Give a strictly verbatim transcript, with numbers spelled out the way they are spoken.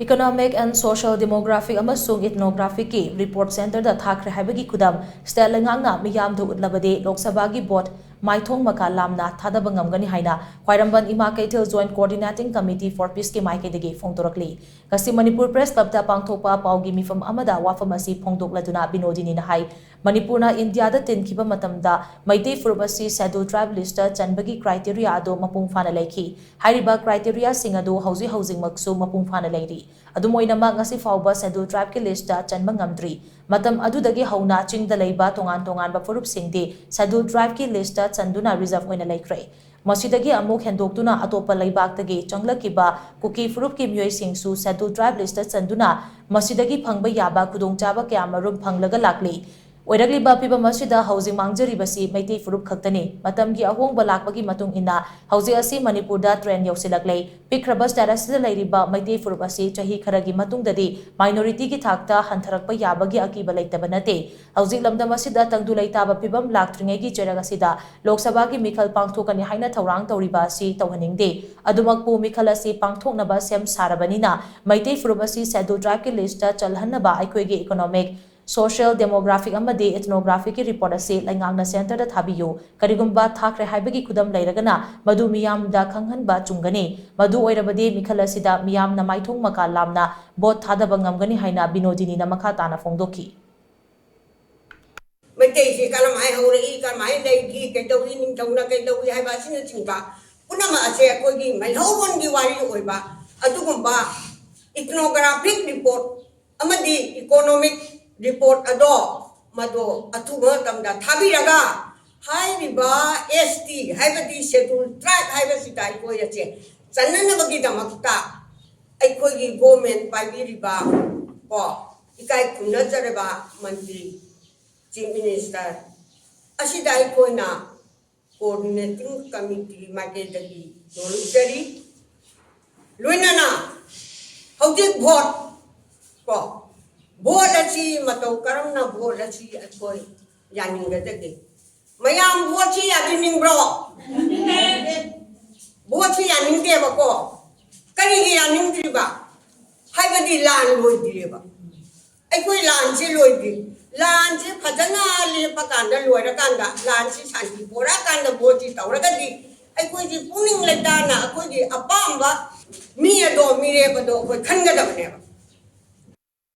Economic and Social Demographic ꯑꯃꯁꯨꯡ Ethnographic ꯀꯤ report centre ꯗ ꯊꯥꯈ꯭ꯔꯦ ꯍꯥꯏꯕꯒꯤ ꯈꯨꯗꯝ state ꯂꯩꯉꯥꯛꯅ ꯃꯤꯌꯥꯝꯗ ꯎꯠꯂꯕꯗꯤ ꯂꯣꯛ ꯁꯚꯥꯒꯤ vote ꯃꯥꯏꯊꯣꯡ ꯃꯀꯥ ꯂꯥꯝꯅ ꯊꯥꯗꯕ ꯉꯝꯒꯅꯤ ꯍꯥꯏꯅ ꯈ꯭ꯋꯥꯏꯔꯝꯕꯟ ꯏꯃꯥ ꯀꯩꯊꯦꯜ Joint Coordinating Committee for Peace ꯀꯤ ꯃꯥꯏꯀꯩꯗꯒꯤ ꯐꯣꯡꯗꯣꯔꯛꯂꯤ꯫ ꯉꯁꯤ ꯃꯅꯤꯄꯨꯔ Press Club ꯇ ꯄꯥꯡꯊꯣꯛꯄ ꯄꯥꯎꯒꯤ ꯃꯤꯐꯝ ꯑꯃꯗ ꯋꯥꯐꯝ ꯑꯁꯤ ꯐꯣꯡꯗꯣꯛꯂꯗꯨꯅ ꯕꯤꯅꯣꯗꯤꯅꯤꯅ ꯍꯥꯏ, ꯃꯅꯤꯄꯨꯔꯅ ꯏꯟꯗꯤꯌꯥꯗ ꯇꯤꯟꯈꯤꯕ ꯃꯇꯝꯗ ꯃꯩꯇꯩ ꯐꯨꯔꯨꯞ ꯑꯁꯤ Scheduled Tribe list ꯇ ꯆꯟꯕꯒꯤ criteria ꯑꯗꯨ ꯃꯄꯨꯡ ꯐꯥꯅ ꯂꯩꯈꯤ꯫ ꯍꯥꯏꯔꯤꯕ criteria ꯁꯤꯡ ꯑꯗꯨ ꯍꯧꯖꯤꯛ ꯍꯧꯖꯤꯛꯃꯛꯁꯨ ꯃꯄꯨꯡ ꯐꯥꯅ ꯂꯩꯔꯤ꯫ ꯑꯗꯨꯝ ꯑꯣꯏꯅꯃꯛ, ꯉꯁꯤ ꯐꯥꯎꯕ Scheduled Tribe ꯀꯤ list ꯇ ꯆꯟꯕ ꯉꯝꯗ꯭ꯔꯤ꯫ ꯃꯇꯝ ꯑꯗꯨꯗꯒꯤ ꯍꯧꯅ ꯆꯤꯡꯗ ꯂꯩꯕ ꯇꯣꯉꯥꯟ ꯇꯣꯉꯥꯟꯕ ꯐꯨꯔꯨꯞꯁꯤꯡꯗꯤ Scheduled Tribe ꯀꯤ list ꯇ ꯆꯟꯗꯨꯅ reserve ꯑꯣꯏꯅ ꯂꯩꯈ꯭ꯔꯦ꯫ ꯃꯁꯤꯗꯒꯤ ꯑꯃꯨꯛ ꯍꯦꯟꯗꯣꯛꯇꯨꯅ ꯑꯇꯣꯞꯄ ꯂꯩꯕꯥꯛꯇꯒꯤ ꯆꯪꯂꯛꯈꯤꯕ ꯀꯨꯀꯤ ꯐꯨꯔꯨꯞꯀꯤ ꯃꯤꯑꯣꯏꯁꯤꯡꯁꯨ Scheduled Tribe list ꯇ ꯆꯟꯗꯨꯅ ꯃꯁꯤꯗꯒꯤ ꯐꯪꯕ ꯌꯥꯕ ꯈꯨꯗꯣꯡꯆꯥꯕ ꯀꯌꯥꯃꯔꯨꯝ ꯐꯪꯂꯒ ꯂꯥꯛꯂꯤ꯫ ꯑꯣꯏꯔꯛꯂꯤꯕ ꯐꯤꯚꯝ ꯑꯁꯤꯗ ꯍꯧꯖꯤꯛ ꯃꯥꯡꯖꯔꯤꯕꯁꯤ ꯃꯩꯇꯩ ꯐꯨꯔꯨꯞ ꯈꯛꯇꯅꯤ꯫ ꯃꯇꯝꯒꯤ ꯑꯍꯣꯡꯕ ꯂꯥꯛꯄꯒꯤ ꯃꯇꯨꯡ ꯏꯟꯅ ꯍꯧꯖꯤꯛ ꯑꯁꯤ ꯃꯅꯤꯄꯨꯔꯗ trend ꯌꯧꯁꯤꯜꯂꯛꯂꯦ꯫ ꯄꯤꯛꯈ꯭ꯔꯕ status ꯑꯁꯤꯗ ꯂꯩꯔꯤꯕ ꯃꯩꯇꯩ ꯐꯨꯔꯨꯞ ꯑꯁꯤ ꯆꯍꯤ ꯈꯔꯒꯤ ꯃꯇꯨꯡꯗꯗꯤ minority ꯒꯤ ꯊꯥꯛꯇ ꯍꯟꯊꯔꯛꯄ ꯌꯥꯕꯒꯤ ꯑꯀꯤꯕ ꯂꯩꯇꯕ ꯅꯠꯇꯦ꯫ ꯍꯧꯖꯤꯛ ꯂꯝꯗꯝ ꯑꯁꯤꯗ ꯇꯪꯗꯨ ꯂꯩꯇꯥꯕ ꯐꯤꯚꯝ ꯂꯥꯛꯇ꯭ꯔꯤꯉꯩꯒꯤ ꯆꯩꯔꯛ ꯑꯁꯤꯗ ꯂꯣꯛ ꯁꯚꯥꯒꯤ ꯃꯤꯈꯜ ꯄꯥꯡꯊꯣꯛꯀꯅꯤ ꯍꯥꯏꯅ ꯊꯧꯔꯥꯡ ꯇꯧꯔꯤꯕ ꯑꯁꯤ ꯇꯧꯍꯟꯅꯤꯡꯗꯦ꯫ ꯑꯗꯨꯃꯛꯄꯨ ꯃꯤꯈꯜ ꯑꯁꯤ ꯄꯥꯡꯊꯣꯛꯅꯕ ꯁꯦꯝ ꯁꯥꯔꯕꯅꯤꯅ ꯃꯩꯇꯩ ꯐꯨꯔꯨꯞ ꯑꯁꯤ Scheduled Tribe ꯀꯤ list ꯇ ꯆꯜꯍꯟꯅꯕ ꯑꯩꯈꯣꯏꯒꯤ economic, social, demographic ꯑꯃꯗꯤ ethnographic ꯀꯤ report ꯑꯁꯤ ꯂꯩꯉꯥꯛꯅ centre ꯗ ꯊꯥꯕꯤꯌꯨ꯫ ꯀꯔꯤꯒꯨꯝꯕ ꯊꯥꯈ꯭ꯔꯦ ꯍꯥꯏꯕꯒꯤ ꯈꯨꯗꯝ ꯂꯩꯔꯒꯅ ꯃꯗꯨ ꯃꯤꯌꯥꯝꯗ ꯈꯪꯍꯟꯕ ꯆꯨꯝꯒꯅꯤ꯫ ꯃꯗꯨ ꯑꯣꯏꯔꯕꯗꯤ ꯃꯤꯈꯜ ꯑꯁꯤꯗ ꯃꯤꯌꯥꯝꯅ ꯃꯥꯏꯊꯣꯡ ꯃꯀꯥ ꯂꯥꯝꯅ vote ꯊꯥꯗꯕ ꯉꯝꯒꯅꯤ ꯍꯥꯏꯅ ꯕꯤꯅꯣꯗꯤꯅꯤꯅ ꯃꯈꯥ ꯇꯥꯅ ꯐꯣꯡꯗꯣꯛꯈꯤ꯫ ꯃꯩꯇꯩꯁꯤ ꯀꯔꯝꯍꯥꯏꯅ ꯍꯧꯔꯛꯏ, ꯀꯔꯝꯍꯥꯏꯅ ꯂꯩꯈꯤ, ꯀꯩꯗꯧꯔꯤ, ꯅꯤꯡꯊꯧꯅ ꯀꯩꯗꯧꯔꯤ ꯍꯥꯏꯕ ꯑꯁꯤꯅꯆꯤꯡꯕ ꯄꯨꯝꯅꯃꯛ ꯑꯁꯦ ꯑꯩꯈꯣꯏꯒꯤ ꯃꯩꯍꯧꯔꯣꯟꯒꯤ ꯋꯥꯔꯤ ꯑꯣꯏꯕ ꯑꯗꯨꯒꯨꯝꯕ ethnographic report ꯑꯃꯗꯤ economic report ꯑꯗꯣ ꯃꯗꯣ ꯑꯊꯨꯕ ꯃꯇꯝꯗ ꯊꯥꯕꯤꯔꯒ ꯍꯥꯏꯔꯤꯕ S T ꯍꯥꯏꯕꯗꯤ Scheduled Tribe ꯍꯥꯏꯕꯁꯤꯗ ꯑꯩꯈꯣꯏ ꯑꯁꯦ ꯆꯟꯅꯅꯕꯒꯤꯗꯃꯛꯇ ꯑꯩꯈꯣꯏꯒꯤ government ꯄꯥꯏꯕꯤꯔꯤꯕ ꯀꯣ ꯏꯀꯥꯏ ꯈꯨꯝꯅꯖꯔꯕ ꯃꯟꯇ꯭ꯔꯤ, Chief Minister ꯑꯁꯤꯗ ꯑꯩꯈꯣꯏꯅ Coordinating Committee ꯃꯥꯏꯀꯩꯗꯒꯤ ꯅꯣꯂꯨꯛꯆꯔꯤ꯫ ꯂꯣꯏꯅꯅ ꯍꯧꯖꯤꯛ vote ꯀꯣ vote ꯑꯁꯤ ꯃꯇꯧ ꯀꯔꯝꯅ vote ꯑꯁꯤ ꯑꯩꯈꯣꯏ ꯌꯥꯅꯤꯡꯒꯗꯒꯦ? ꯃꯌꯥꯝ vote ꯁꯤ ꯌꯥꯕꯤꯅꯤꯡꯕ꯭ꯔꯣ? Vote ꯁꯤ ꯌꯥꯅꯤꯡꯗꯦꯕꯀꯣ꯫ ꯀꯔꯤꯒꯤ ꯌꯥꯅꯤꯡꯗ꯭ꯔꯤꯕ? ꯍꯥꯏꯕꯗꯤ ꯂꯥꯟ ꯂꯣꯏꯗ꯭ꯔꯤꯑꯕ꯫ ꯑꯩꯈꯣꯏ ꯂꯥꯟꯁꯤ ꯂꯣꯏꯗ꯭ꯔꯤ꯫ ꯂꯥꯟꯁꯤ ꯐꯖꯅ ꯂꯦꯞꯄꯀꯥꯟꯗ, ꯂꯣꯏꯔꯀꯥꯟꯗ, ꯂꯥꯟꯁꯤ ꯁꯥꯟꯇꯤ ꯄꯣꯔꯛꯑꯀꯥꯟꯗ ꯚꯣꯠꯁꯤ ꯇꯧꯔꯒꯗꯤ ꯑꯩꯈꯣꯏꯁꯤ ꯄꯨꯛꯅꯤꯡ ꯂꯩꯇꯥꯅ ꯑꯩꯈꯣꯏꯒꯤ ꯑꯄꯥꯝꯕ ꯃꯤ ꯑꯗꯣ, ꯃꯤꯔꯦꯞ ꯑꯗꯣ ꯑꯩꯈꯣꯏ ꯈꯟꯒꯗꯕꯅꯦꯕ꯫